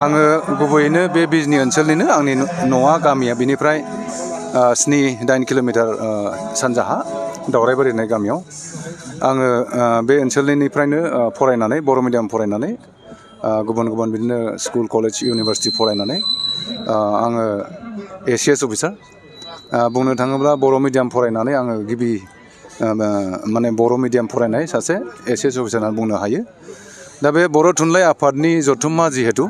आङो गुबैयैनो बे बिजनी ओनसोलनिनो आंनि न'आ गामिया बेनिफ्राय 7-8 किल'मिटार सानजाहा दावराइबारि होननाय गामियाव आङो बे ओनसोलनिफ्रायनो फरायनानै बर' मिडियाम फरायनानै गुबुन गुबुन बिदिनो स्कुल कलेज इउनिभार्सिटि फरायनानै आङो ACS अफिसार बुंनो थाङोब्ला बर' मिडियाम फरायनानै आङो गिबि माने बर' मिडियाम फरायनाय सासे ACS अफिसार होननानै बुंनो हायो। दा बे बर' थुनलाइ आफादनि जथुम्मा जिहेतु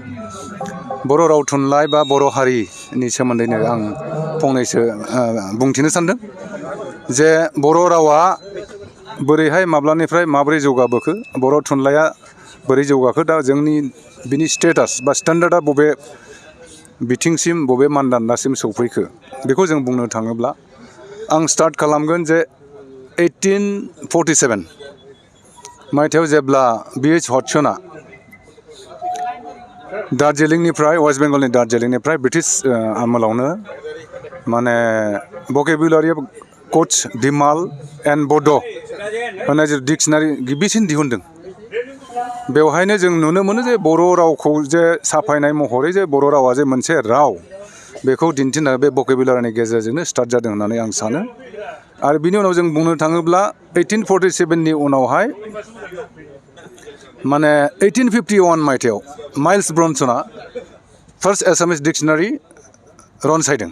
बर' राव थुनलाइ बा बर' हारिनि सोमोन्दैनो आं फंनैसो बुंथिनो सानदों जे बर' रावा बोरैहाय माब्लानिफ्राय माबोरै जौगाबोखो बर' थुनलाइया बोरै जौगाखो दा जोंनि बिनि स्टेटास बा स्टेन्डार्डआ बबे बिथिंसिम बबे मानदान्दासिम सौफैखो बेखौ जों बुंनो थाङोब्ला आं स्टार्ट खालामगोन जे 1847 मायथाइयाव जेब्ला BH हडसनआ दार्जिलिंनिफ्राय वेस्ट बेंगलनि दार्जिलिंनिफ्राय ब्रिटिश आमोलावनो माने भकेबुलारि अफ कच दिमाल एन्ड बड' होननाय जे डिक्सनारि गिबिसिन दिहुनदों। बेवहायनो जों नुनो मोनो जे बर' रावखौ जे साफायनाय महरै जे बर' रावा जे मोनसे राव बेखौ दिन्थिनो बे भकेबुलारिनि गेजेरजोंनो स्टार्ट जादों होननानै आं सानो। आरो बिनि उनाव जों बुंनो थाङोब्ला 1847नि उनावहाय माने 1851 मायथाइयाव माइल्स ब्रनसना फार्स्ट एसामिस डिक्सनारि रनसायदों।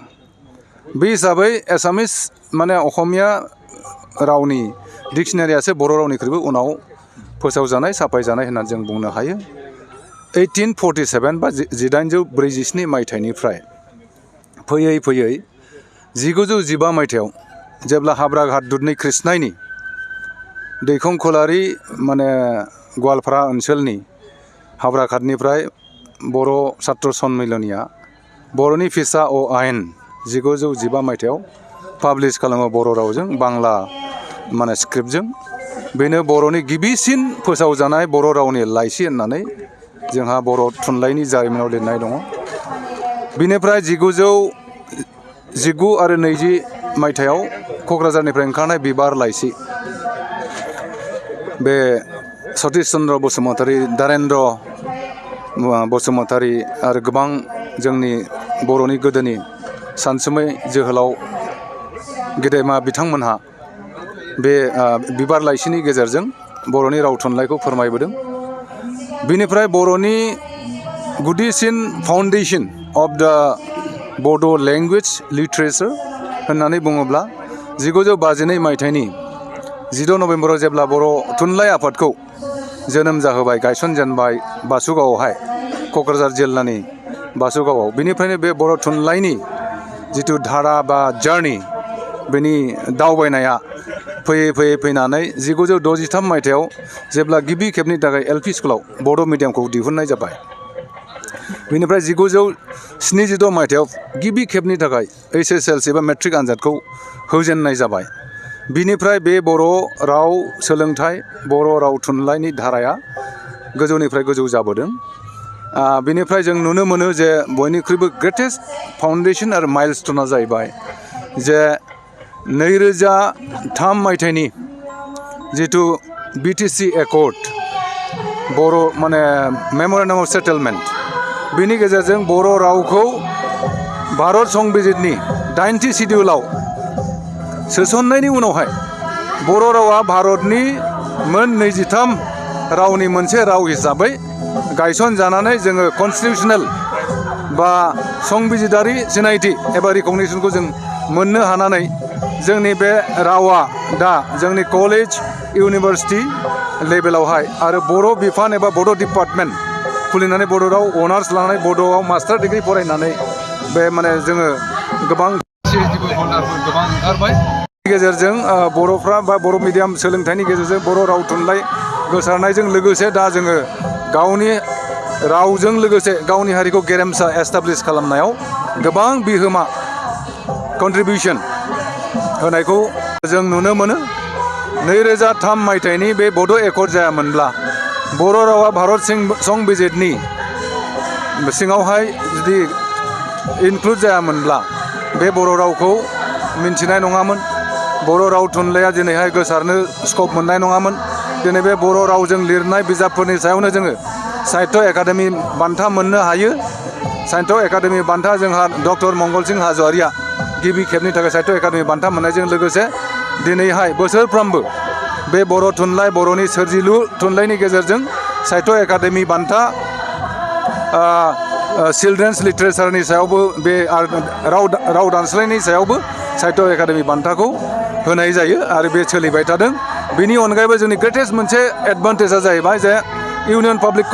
बे हिसाबै एसामिस माने असमिया रावनि डिक्सनारियासो बर' रावनिख्रुइबो उनाव फोसावजानाय साफायजानाय होननानै जों बुंनो हायो। 1847 बा 1847 मायथाइनिफ्राय फैयै फैयै 1915 मायथाइयाव जेब्ला हाब्राघाट दुधनै कृष्णायनि दैखंखोलारि माने गवालपारा ओनसोलनि हाब्राघाटनिफ्राय बर' सात्र सन्मिलनिया बर'नि फिसा आयेन 1915 मायथाइयाव पाब्लिश खालामो बर' रावजों बांला माने स्क्रिप्टजों। बेनो बर'नि गिबिसिन फोसावजानाय बर' रावनि लाइसि होननानै जोंहा बर' थुनलाइनि जारिमिनाव लिरनाय दङ। बिनिफ्राय 1919 आरो 20 मायथाइयाव क'क्राझारनिफ्राय ओंखारनाय बिबार लाइसि बे सतिश चन्द्र बसुमतारी दारेन्द्र बसुमतारी आरो गोबां जोंनि बर'नि गोदोनि सानसुमै जोहोलाव गेदेमा बिथांमोनहा बे बिबार लाइसिनि गेजेरजों बर'नि राव थुनलाइखौ फोरमायबोदों। बिनिफ्राय बर'नि गुदिसिन फाउन्डेसन अफ दा बड' लेंगुवेज लिटारेचार होननानै बुङोब्ला 1952 मायथाइनि 16 नभेम्बराव जेब्ला बर' थुनलाइ आफादखौ जोनोम जाहोबाय गायसनजेनबाय बासुगावआवहाय क'क्राझार जिल्लानि बासुगावआव बेनिफ्रायनो बे बर' थुनलाइनि जिथु धारा बा जार्नि बेनि दावबायनाया फैयै फैयै फैनानै 1963 मायथाइयाव जेब्ला गिबि खेबनि थाखाय LP स्कुलाव बड' मिडियामखौ दिहुननाय जाबाय। बेनिफ्राय 1976 मायथाइयाव गिबि खेबनि थाखाय HSLC बा मेट्रिक आनजादखौ होजेननाय जाबाय। बिनिफ्राय बे बर' राव सोलोंथाइ बर' राव थुनलाइनि धाराया गोजौनिफ्राय गोजौ जाबोदों। बिनिफ्राय जों नुनो मोनो जे बयनिख्रुइबो ग्रेटेस्ट फाउन्डेसन आरो माइलस्टना जाहैबाय जे 2003 मायथाइनि जिथु BTC एकर्ड बर' माने मेमरेन्डाम अफ सेटेलमेन्ट बेनि गेजेरजों बर' रावखौ भारत संबिजितनि 8थि सिडिउलाव सोसननायनि उनावहाय बर' रावा भारतनि मोन 23 रावनि मोनसे राव हिसाबै गायसनजानानै जोङो कनस्टिटिउसनेल बा संबिजितारि सिनायथि एबा रिकगनिसनखौ जों मोननो हानानै जोंनि बे रावा दा जोंनि कलेज इउनिभार्सिटि लेभेलावहाय आरो बर' बिफान एबा बड' डिपार्टमेन्ट खुलिनानै बर' राव अनार्स लानानै बड'आव मास्टार डिग्रि फरायनानै बे माने जोङो गोबां PhD हल्डारफोर गोबां ओंखारबाय। गेजेरजों बर'फ्रा बा बर' मिडियाम सोलोंथाइनि गेजेरजों बर' राव थुनलाइ गोसारनायजों लोगोसे दा जोङो गावनि रावजों लोगोसे गावनि हारिखौ गेरेमसा एस्टाब्लिश खालामनायाव गोबां बिहोमा कन्ट्रिबिउसन होनायखौ जों नुनो मोनो। 2003 मायथाइनि बे बड' एकर्ड जायामोनब्ला बर' रावा भारत संबिजितनि सिङावहाय जुदि इनक्लुड जायामोनब्ला बे बर' रावखौ मिन्थिनाय नङामोन। बर' राव थुनलाइया दिनैहाय गोसारनो स्कप मोननाय नङामोन। दिनै बे बर' रावजों लिरनाय बिजाबफोरनि सायावनो जोङो साहित्य एकाडेमि बान्था मोननो हायो। साहित्य एकाडेमि बान्था जोंहा डक्टर मंगल सिंह हाज'वारिया गिबि खेबनि थाखाय साहित्य एकाडेमि बान्था मोननायजों लोगोसे दिनैहाय बोसोरफ्रोमबो बे बर' थुनलाइ बर'नि सोरजिलु थुनलाइनि गेजेरजों साहित्य एकाडेमि बान्था चिल्ड्रेन्स लिटारेचारनि सायावबो बे राव दानस्लायनायनि सायावबो साहित्य एकाडेमि बान्थाखौ होनाय जायो आरो बे सोलिबाय थादों। बेनि अनगायैबो जोंनि ग्रेटेस्ट मोनसे एडभान्टेजआ जाहैबाय जे इउनियन पाब्लिक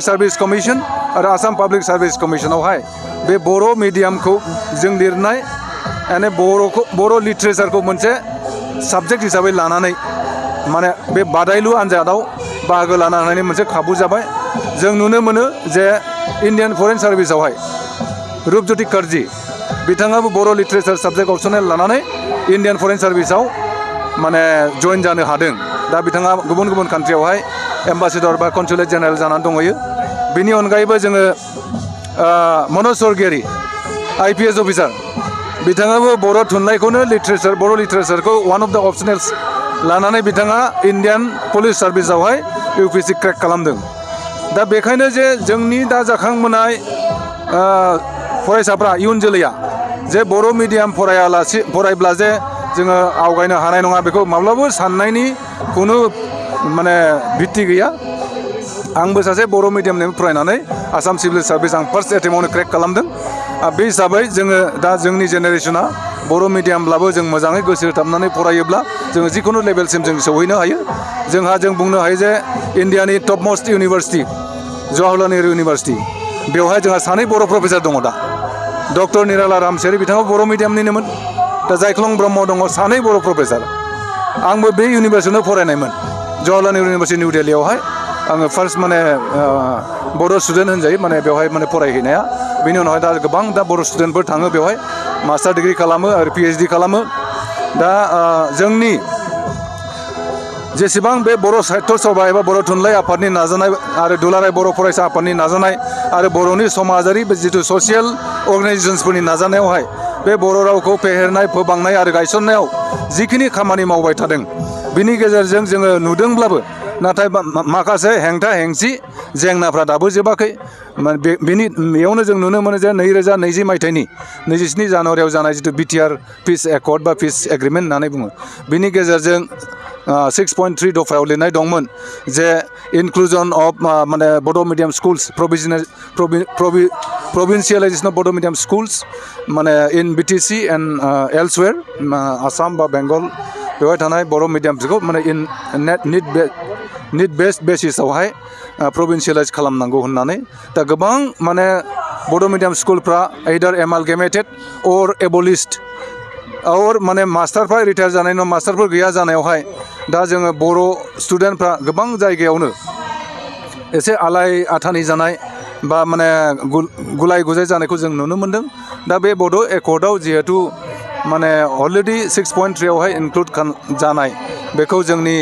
सार्भिस कमिसन आरो आसाम पाब्लिक सार्भिस कमिसनावहाय बे बर' मिडियामखौ जों लिरनाय माने बर' लिटारेचारखौ मोनसे साबजेक्ट हिसाबै लानानै माने बे बादायलु आनजादाव बाहागो लानो हानायनि मोनसे खाबु जाबाय। जों नुनो मोनो जे इण्डियान फरेन सार्भिसावहाय रुपज्योति कर्जी बिथाङाबो बर' लिटारेचार साबजेक्ट अपसनेल लानानै इण्डियान फरेन सार्भिसाव माने जइन जानो हादों। दा बिथाङा गुबुन गुबुन कान्ट्रियावहाय एम्बासेडर बा कनसुलेट जेनेरेल जानानै दंहैयो। बेनि अनगायैबो जोङो मनज सरगियारि IPS अफिसार बिथाङाबो बर' थुनलाइखौनो बर' लिटारेचारखौ वान अफ द अपसनेल्स लानानै बिथाङा इण्डियान पुलिस सार्भिसावहाय UPSC क्रेक खालामदों। दा बेखायनो जे जोंनि दा जाखांबोनाय फरायसाफ्रा इयुन जोलैया जे बर' मिडियाम फरायब्ला जे जोङो आवगायनो हानाय नङा बेखौ माब्लाबो साननायनि खुनु माने भित्ति गैया। आंबो सासे बर' मिडियामनिफ्राय फरायनानै आसाम सिभिल सार्भिस आं फार्स्ट एटेम्पआवनो क्रेक खालामदों। बे हिसाबै जोङो दा जोंनि जेनेरेसना बर' मिडियामब्लाबो जों मोजाङै गोसो होथाबनानै फरायोब्ला जोङो जिखुनु लेभेलसिम जों सौहैनो हायो। जों बुंनो हायो जे इण्डियानि top must university Jawaharlal Nehru university बेवहाय जोंहा सानै बर' प्रफेसार दङ दा। डक्टर निराला रामसियारि बिथाङा बर' मिडियामनिनोमोन। दा जायख्लं ब्रह्म दङ सानै बर' प्रफेसार। आंबो बे इउनिभार्सिटियावनो फरायनायमोन जवाहरलाल नेहरू इउनिभार्सिटि निउ दिल्लीयावहाय आङो फार्स्ट माने बर' स्टुडेन्ट होनजायो माने बेवहाय माने फरायहैनाया। बेनि उनावहाय दा गोबां दा बर' स्टुडेन्टफोर थाङो बेवहाय मास्टार डिग्री खालामो आरो PhD खालामो। दा जोंनि जेसेबां बे बर' साहित्य सभा एबा बर' थुनलाइ आफादनि नाजानाय आरो दुलाराय बर' फरायसा आफादनि नाजानाय आरो बर'नि समाजारि जिथु ससियेल अर्गेनाइजेसन्सफोरनि नाजानायावहाय बे बर' रावखौ फेहेरनाय फोबांनाय आरो गायसननायाव जिखिनि खामानि मावबाय थादों बिनि गेजेरजों जोङो नुदोंब्लाबो नाथाय माखासे हेंथा हेंसि जेंनाफ्रा दाबो जोबाखै। बेयावनो जों नुनो मोनो जे 2020 मायथाइनि 27 जानुवारियाव जानाय जिथु BTR पिस एकर्ड बा पिस एग्रिमेन्ट होननानै बुङो बिनि गेजेरजों 6.3 दफायाव लिरनाय दंमोन जे इनक्लुजन अफ माने बड' मिडियाम स्कुल्स प्रभिन्सियेलाइजेसन अफ बड' मिडियाम स्कुल्स माने इन BTC एन्ड एल्सवेयर आसाम बा बेंगल बेवहाय थानाय बर' मिडियामफोरखौ माने निड बेस्ड बेसिसावहाय प्रभिन्सियेलाइज खालामनांगौ होननानै दा गोबां माने बड' मिडियाम स्कुलफ्रा एइदार एमालगेमेटेड अर एबलिस्ड और माने मास्टारफ्रा रिटायार जानायनि उनाव मास्टारफोर गैया जानायावहाय दा जोङो बर' स्टुडेन्टफ्रा गोबां जायगायावनो एसे आलाय आथानि जानाय बा माने गुलाय गुजाय जानायखौ जों नुनो मोन्दों। दा बे बड' एकर्डआव जिहेतु माने अलरेडि 6.3 आवहाय इनक्लुड जानाय बेखौ जोंनि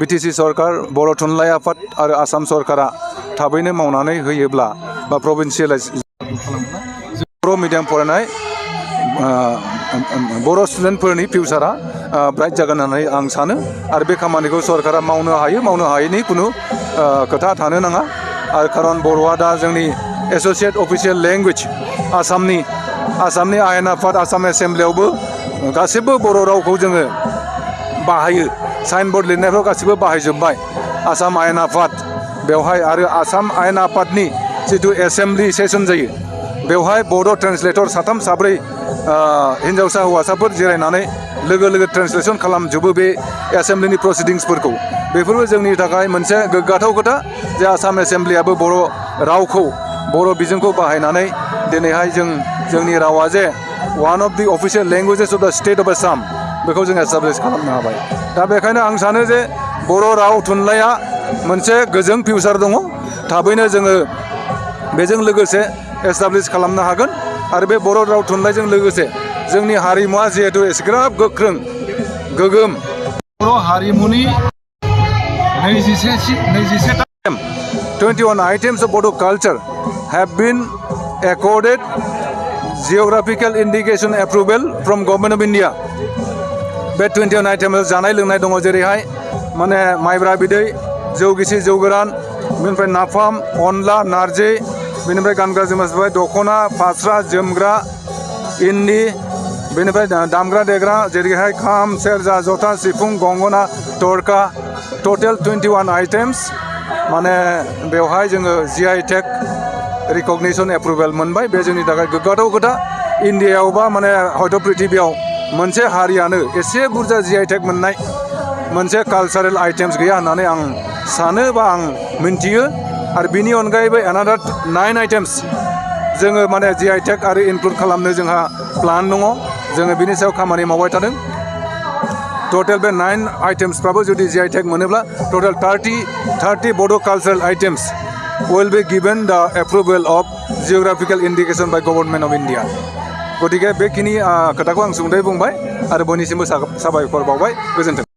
BTC सरकार बर' थुनलाइ आफाद आरो आसाम सरकारा थाबैनो मावनानै होयोब्ला बा प्रभिन्सियेलाइज बर' मिडियाम फरायनाय बर' स्टुडेन्टफोरनि फिउचारा ब्राइट जागोन होननानै आं सानो आरो बे खामानिखौ सरकारा मावनो हायैनि खुनु खोथा थानो नाङा। आरो खारन बर'आ दा जोंनि एस'सियेट अफिसियेल लेंगुवेज आसामनि आयेन आफाद आसाम एसेम्ब्लियावबो गासिबो बर' रावखौ जोङो बाहायो। साइन बर्ड लिरनायफ्राव गासिबो बाहायजोब्बाय आसाम आयेन आफाद बेवहाय आरो आसाम आयेन आफादनि जिथु एसेम्ब्लि सेसन जायो बेवहाय बर' ट्रेन्सलेटर साथाम साब्रै हिन्जावसा हौवासाफोर जिरायनानै लोगो ट्रेन्सलेसन खालामजोबो बे एसेम्ब्लिनि प्रसिडिंसफोरखौ। बेफोरबो जोंनि थाखाय मोनसे गोग्गाथाव खोथा जे आसाम एसेम्ब्लियाबो बर' रावखौ बर' बिजोंखौ बाहायनानै दिनैहाय जोंनि रावा जे one of the official languages of the state of Assam बेखौ जों एस्टाब्लिश खालामनो हाबाय। दा बेखायनो आं सानो जे बर' राव थुनलाइया मोनसे गोजों फिउचार दङ। थाबैनो जोङो बेजों लोगोसे एस्टाब्लिश खालामनो हागोन आरो बे बर' राव थुनलाइजों लोगोसे जोंनि हारिमुवा जिहेतु एसेग्राब गोख्रों गोगोम बर' हारिमुनि 21 items of Bodo culture have been accorded geographical indication approval from Government of India. बे 21 आइटेम जानाय लोंनाय दङ जेरैहाय माने माइब्रा बिदै जौ गिसि जौ गोरान बेनिफ्राय नाफाम अनला नारजि बेनिफ्राय गानग्रा जोमग्रा जाबाय दख'ना फास्रा जोमग्रा इन्दि बेनिफ्राय दामग्रा देग्रा जेरैहाय खाम सेरजा जथा सिफुं गंगना थरखा टटेल 21 आइटेम्स माने बेवहाय जोङो GI टेग रिकगनिसन एप्रुभेल मोनबाय बे जोंनि थाखाय गोग्गाथाव खोथा इन्डियायावबा माने हयथ' पृथिबियाव मोनसे हारियानो एसे बुरजा GI टेग मोननाय मोनसे कालचारेल आइटेम्स गैया होननानै आं सानो बा आं मिन्थियो आरो बिनि अनगायैबो एनादार 9 आइटेम्स जोङो माने GI टेग आरो इनक्लुड खालामनो जोंहा प्लान दङ जोङो बिनि सायाव खामानि मावबाय थादों टटेल बे 9 आइटेम्सफ्राबो जुदि GI टेग मोनोब्ला टटेल 30 बड' cultural items will be given the approval of geographical indication by government of India गतिके बेखिनि खोथाखौ आं सुंद'यै बुंबाय आरो बयनिसिमबो साबायखर बावबाय गोजोन्थों